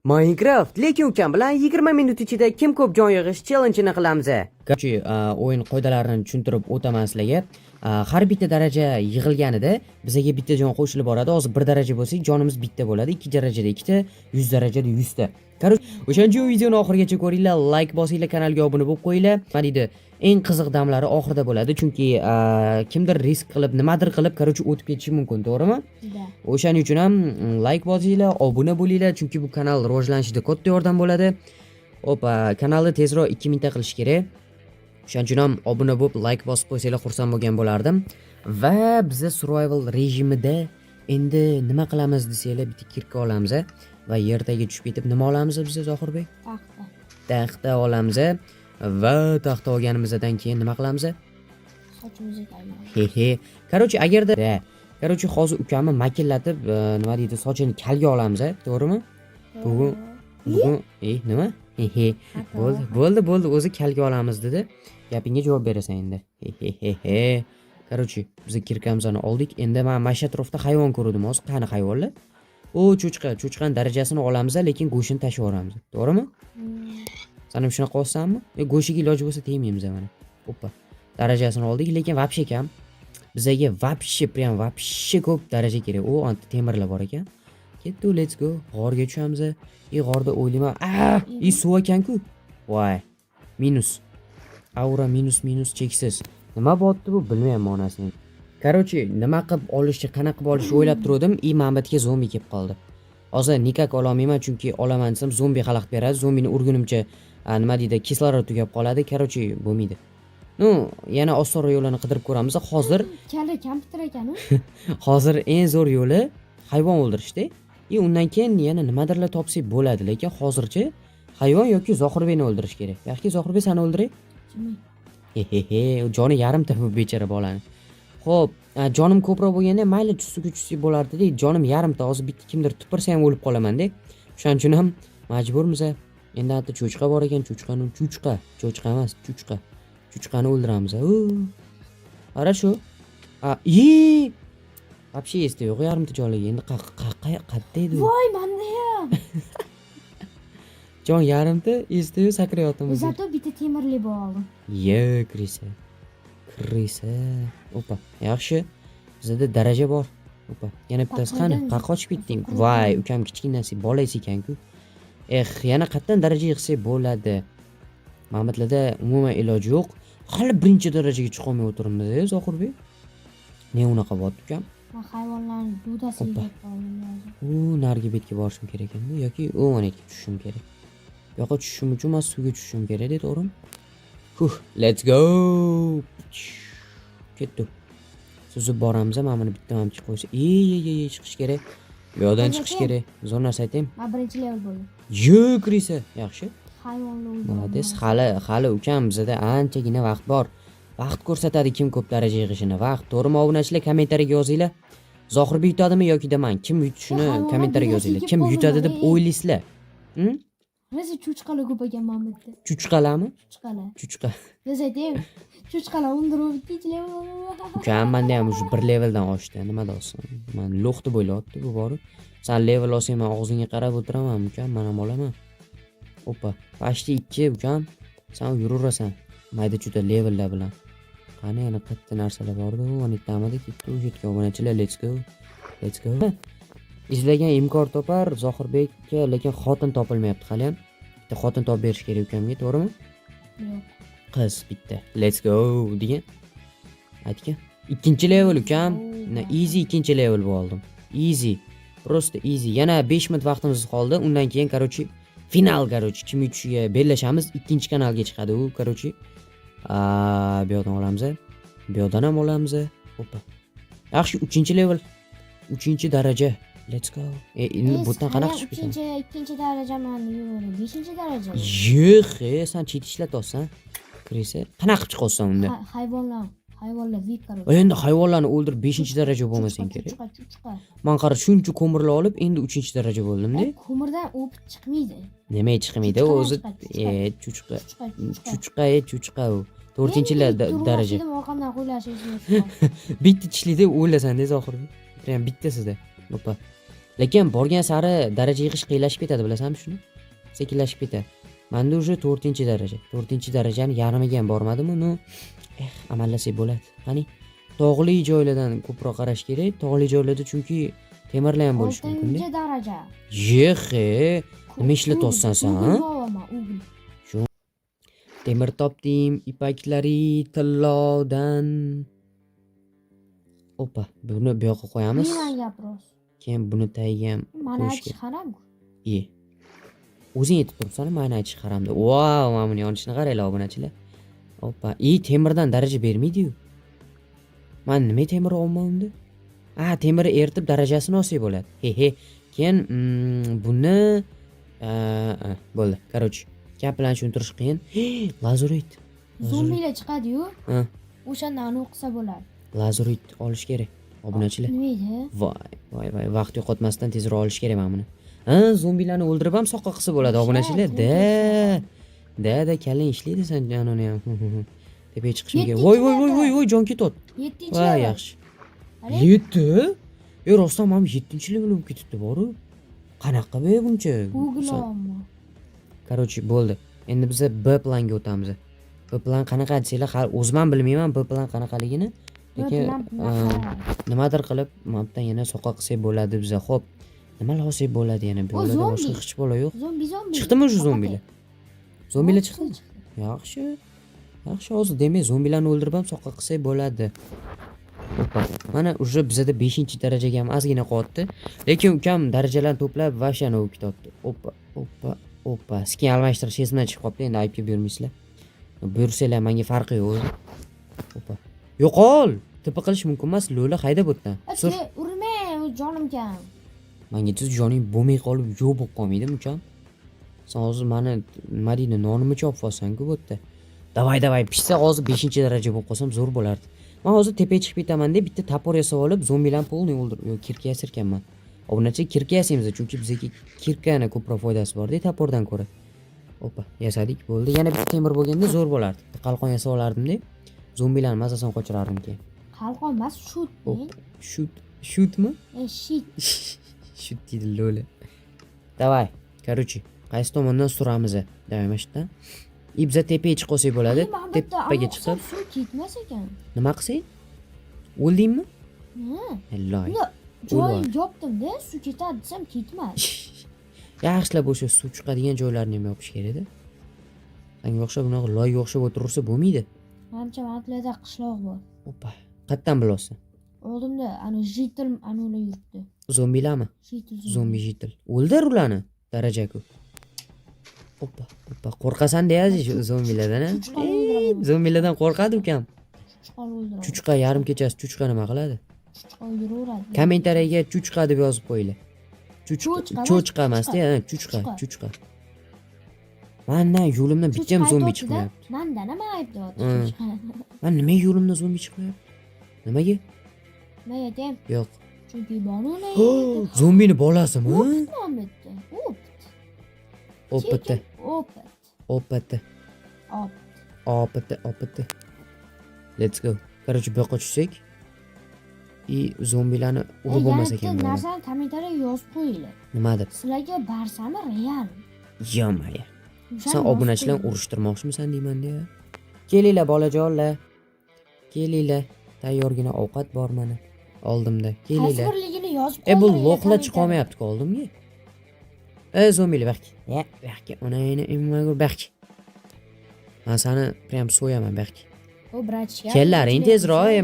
Minecraft, lekin ukam bilan 20 minut ichida kim ko'p jon yig'ish challenge'ini qilamiz. Короче, o'yin qoidalarini tushuntirib o'taman sizlarga. Har bitta daraja yig'ilganida bizaga bitta jon qo'shilib boradi. Hozir bir daraja bo'lsak, jonimiz bitta bo'ladi. 2 darajada ikkita, 100 darajada 100 ta. Короче, o'shaning uchun videoni oxirigacha ko'ringlar, like bosinglar, kanalga obuna bo'lib qo'yinglar. Nima deydi? Eng qiziq damlari oxirida bo'ladi, chunki kimdir risk qilib, nimadir qilib, короче, o'tib ketishi mumkin, to'g'rimi? Да. O'shaning uchun ham like bosinglar, obuna bo'linglar, chunki bu kanal rivojlanishida katta yordam bo'ladi. Opa, kanalni tezroq 2000 ta qilish kerak. O'shaning uchun ham obuna bo'lib, like bosib qo'ysanglar, xursand bo'lgan bo'lardim. Va biza survival rejimida endi nima qilamiz desanglar, bitta кирка olamiz va yer tagiga tushib ketib nima olamiz biz, Zohirbek? Taxta. Taxta olamiz va taxta olganimizdan keyin nima qilamiz? Sochimizni kalmaymiz. He he. Короче, agarda, короче, hozir ukamni makillatib, nima deydi, sochini kalga olamiz, to'g'rimi? Bugun nima? He he. Bo'ldi, bo'ldi, bo'ldi, o'zi kalga olamiz dedi. Gapingga javob berasan endi. He he he he. Короче, biz кирка mizni oldik. Endi men mana shu atrofda hayvon ko'rdim hozir. Qani hayvonlar? O, cho'chqa, cho'chqani darajasini olamiz, lekin go'shtini tashlab yuboramiz. To'g'rimi? San ham shunaqa olsanmi? Go'shtiga iloji bo'lsa tegmaymiz mana. Oppa. Darajasini oldik, lekin вообще kam. Bizaga вообще, прям вообще ko'p daraja kerak. O, anta temirlar bor ekan. Ketdi, let's go. G'orga tushamiz. И g'orda o'ylayman, a, и suv ekan-ku. Voy. Minus. Aura minus minus cheksiz. Nima bo'lyapti bu, bilmayman onasini. Короче, nima qilib olishni, qanaqa qilib olishni o'ylab turdim, и mana bu yerga zombi kelib qoldi. Hozir никак ololmayman, chunki olaman desam, zombi xalaqit beradi. Zombini urgunimcha, nima deydi, kislorod tugab qoladi. Короче, bo'lmaydi. Ну, yana osonroq yo'lini qidirib ko'ramiz. Hozir Kalla kompyuter ekan u. hozir eng zo'r yo'li hayvon o'ldirishda. И undan keyin yana nimadirlar topsak bo'ladi, lekin hozircha hayvon yoki Zohirbekni o'ldirish kerak. Yoki Zohirbek, sani o'ldiray. Jimmy. He he he, joni yarimta bu bechora bolani. Xo'p, jonim ko'proq bo'lganda mayli, tusiga tushsak bo'lardi-da, jonim yarimta, hozir bitta kimdir tupursa ham o'lib qolaman-da. O'shaning uchun ham majburmiz. Endi hatto cho'chqa bor ekan, cho'chqani, cho'chqa, cho'chqa emas, cho'chqa. Cho'chqani o'ldiramiz. U. Хорошо. A, i вообще esda yo'q yarimta jonligi. Endi qayerda edi u? Voy, manda ham. Jon yarimta, esda yo'q, sakrayapmiz. Зато bitta temirli bo'ldim. Ye, крыса. Крыса. Opa, yaxshi. Bizda daraja bor. Opa, yana bittasi qani? Taqirdan. Qayerqa qochib ketding? Voy, ukam kichkinasi, bolangiz ekan-ku. Eh, yana qayerdan daraja yig'sak bo'ladi? Mamatlarda umuman iloji yo'q. Hali birinchi darajaga chiqolmay o'tiribmiz, Zohirbek. Ne unaqa bo'lyapti, ukam? Man hayvonlarni dudasiga Oppa. yeb qoldim hozir. U narigi betga borishim kerak endi yoki u mana yerga tushishim kerak. Bu yoqqa tushishim uchun man suvga tushishim kerak, to'g'rimi? Huh, let's go. Ketdi. Suzib boramiz, mana buni bitta mana chiqib qo'ysa. Ey, ey, ey, chiqish kerak. Bu yoqdan chiqish kerak. Zo'r narsa aytaymi? Man birinchi level bo'ldim. Yo, крыса. Yaxshi. Hayvonni o'ldirdim. Молодец. Hali ukam, bizada anchagina vaqt bor. Vaqt ko'rsatadi kim ko'p daraja yig'ishini. Vaqt, to'g'rimi, obunachilar, kommentariyaga yozinglar. Zohirbek yutadimi yoki man? Kim yutishini Hayvonlar kommentariyaga dunyosiga yozinglar. kelib Kim qoldim yutadi man, deb ey. o'ylaysizlar? Hm? Rosa cho'chqalar ko'p ekan mana bu yerda. Chuchqalami? Cho'chqalar. Chuchqa. Rosa aytaymi? Cho'chqalar o'ldirib ikkinchi level. Ukam manda ham уже bir leveldan oshdi. Nima deyapsan? Man лох deb o'ylayapti bu borib. San level olsang, man og'zingga qarab o'tiraman, ukam, man ham olaman. Opa, почти 2, ukam. San yuraverasan. Mayda chuyda levellar bilan. Qani, yana qayerda narsalar bor edi? U yerda ketdi, u yerga, obunachilar, let's go. Let's go. Izlagan imkon topar Zohirbekka, lekin xotin topilmayapti hali ham. Bitta xotin topib berish kerak ukamga, to'g'rimi? Yo'q. Qiz bitta. Let's go degan. Aytgan. Ikkinchi level, ukam. Na, easy ikkinchi level bo'ldim. Easy. Просто easy. Yana 5 minut vaqtimiz qoldi. Undan keyin, короче, final, короче, kim yutishiga bellashamiz. Ikkinchi kanalga chiqadi u, короче. Bu yoqdan olamiz. Bu yoqdan ham olamiz. Oppa. Yaxshi, 3-level. 3-daraja. Let's go. Endi bu yerdan qanaqa chiqib ketamiz? Uchinchi, ikkinchi darajaman, yo'q, beshinchi daraja. Yo'q, san chet ishlatyapsan. Крыса. Qanaqa qilib chiqyapsan unda? Hayvonlar vip, короче. Endi hayvonlarni o'ldirib 5-daraja bo'lmasang kerak. Cho'chqa, cho'chqa. Man qara, shuncha ko'mirlar olib, endi 3-daraja bo'ldim-da. Ko'mirdan опыт chiqmaydi. Nimaga chiqmaydi Cho'chqadan o'zi? chiqadi, cho'chqa. Cho'chqa. Cho'chqa, cho'chqa. Cho'chqa, cho'chqa u. 4 daraja. Orqamdan qo'ylashi esimga tushib qoldi. Bitta tishlikda o'lasan-da, Zohir. Prям bittasida. Опа. Lekin borgan sari daraja yig'ish qiyinlashib ketadi, bilasanmi shuni? Sekinlashib ketadi. Manda уже 4-daraja. 4-darajani yarmiga ham bormadimi? Ну, eh, amallasak bo'ladi. Qani, tog'li joylardan ko'proq qarash kerak. Tog'li joylarda chunki temirlar ham bo'lishi mumkin. Oltinchi daraja. Yexe, nima ishlatyapsan sen, ha? Уголь olaman, уголь. Temir topdim, ipaklari tillodan. Opa, buni bu yoqqa qo'yamiz. Menga gapirasiz. Keyin buni tagiga ham Mana qo'yish aytish kerak. haram-ku. Iye. O'zing aytib turibsan, mani aytish haramda. Vau, mana buni yonishini qaranglar, obunachilar. Opa, i temirdan daraja bermaydi-yu. Man nima temir olman unda? A, temirni eritib darajasini olsak bo'ladi. He he. Keyin buni a, bo'ldi. Короче, gap bilan tushuntirish qiyin. Lazurit. Zombilar chiqadi-yu. Ha. O'shanda anavi qilsa bo'ladi. Lazurit olish kerak, obunachilar. Nima edi? Voy, voy, voy, vaqt yo'qotmasdan tezroq olish kerak mana buni. Ha, zombilarni o'ldirib ham soqqa qilsa bo'ladi, obunachilar. Da. Da, da, kallang ishlaydi san anani ham. Tepaga chiqishim kerak. Voy, voy, voy, voy, voy, jon ketyapti. Yettinchi Voy, level. yaxshi. Qarang. 7? E, rostdan mana 7-level bo'lib ketibdi boru. Qanaqa be buncha? Уголь olaman. Короче, bo'ldi. Endi biza B planga o'tamiz. B plan qanaqa desanglar, hali o'zim ham bilmayman B plan qanaqaligini. Lekin B plan bunaqa. Nimadir qilib, mana bu yerdan yana soqqa qilsak bo'ladi biza. Xo'p. Nimalar olsak bo'ladi yana bu O, yoqlarda zombi. boshqa hech bola yo'q. Zombi, zombi. Chiqdimi shu zombilar? Zombilar Chiqdi, chiqdimi? chiqdi. Yaxshi. Yaxshi, hozir demak zombilarni o'ldirib ham soqqa qilsak bo'ladi. Opa. Mana уже bizada 5-darajaga ham ozgina qolyapti. Lekin ukam darajalarni to'plab вообще bo'lib ketyapti. Opa, opa, opa. Skin almashtirish esimdan chiqib qolibdi, endi aybga buyurmaysizlar. Buyursanglar menga farqi yo'q o'zi. Opa. Yo'qol! TP qilish mumkin emas, lo'la haydab o'tdan. Sur. Aka, urmang, u jonim kam. Menga tuz joning bo'lmay qolib, yo'q bo'lib qolmaydimi ukam? Sen hozir mani nima deydi, nonimni chopib olsan-ku bu yerda. Давай, давай, pishsa hozir 5-daraja bo'lib qolsam zo'r bo'lardi. Man hozir tepaga chiqib ketaman deb bitta топор yasab olib, zombilarni полный o'ldirib, yo'q, кирка yasar ekanman. Obunachi, кирка yasaymiz, chunki bizga кирка ni ko'proq foydasi bor-da топор dan ko'ra. Opa, yasadik, bo'ldi. Yana bitta temir bo'lganda zo'r bo'lardi. Bitta qalqon yasab olardim-da. Zombilarni mazasini qochirardim keyin. Qalqon emas, щит. Op, shut, shutmi? E, щит. Shut deydi lo'la. Давай, короче, qaysi tomondan suramiz? Давай, mana shu yerdan. И biza tepaga chiqib olsak bo'ladi. Mana bu yerda Tepaga anavi chiqib, qilsam suv ketmas ekan. Nima qilsang? O'ldingmi? Ha. Loy. Bunda joyini O'lib. yopdim-da, suv ketadi desam ketmas. Yaxshilab o'sha suv chiqadigan joylarni ham yopish kerak-da. Sanga o'xshab bunaqa loyga o'xshab o'tiraversa bo'lmaydi. Manimcha, mana qishloq bor. Opa, qayerdan bilasan? Oldimda ana житель anavilar yuribdi. Zombilarmi? Житель. Zombi житель. O'ldir ularni. Daraja-ku. Opa, opa, qo'rqasan deyasiz shu zombilardan, a? Cho'chqani o'ldiraman. Zombilardan qo'rqadi ukam. Cho'chqani o'ldiraman. Chuchqa yarim kechasi cho'chqa nima qiladi? Cho'chqa o'ldiraveradi. Kommentariyaga chuchqa deb yozib qo'yinglar. Chuchqa, Cho'chqa emas, cho'chqa emas-da, ha, chuchqa, Chuchqa. Chuchqa. Mandan yo'limdan bitta ham Cho'chqa zombi aytyapti-da, chiqmayapti. Mandan ham ayb deyapti cho'chqa. Man nimaga yo'limdan zombi chiqmayapti? Nimaga? Men aytayim, Yo'q. chunki bor uni. Zombini bolasimi? Опыт Muhammedda. Опыт. Опыт. Lekin Опыт. Опыт. Op. Опыт, опыт. Let's go. Короче, bu yoqqa tushsak и zombilarni urib bo'lmas Yana ekan bitta bular. narsani kommentariyaga yozib qo'yinglar. Nima deb? Sizlarga barsami real? Yomaya. O'shani Sen yozib obunachilarni qo'yinglar. urushtirmoqchimisan deyman-da. Kelinglar bolajonlar. Kelinglar. Tayyorgina ovqat bor mana oldimda. Qaysi Kelinglar. birligini yozib E, bu qoldiringlar лох lar kommentariyada. chiqolmayapti-ku oldimga. Ey zombilar, baq. Ya, baqga, onangni immagur baq. Man seni prям so'yaman, baq. O, братишка. Kellaring tezroq, ey.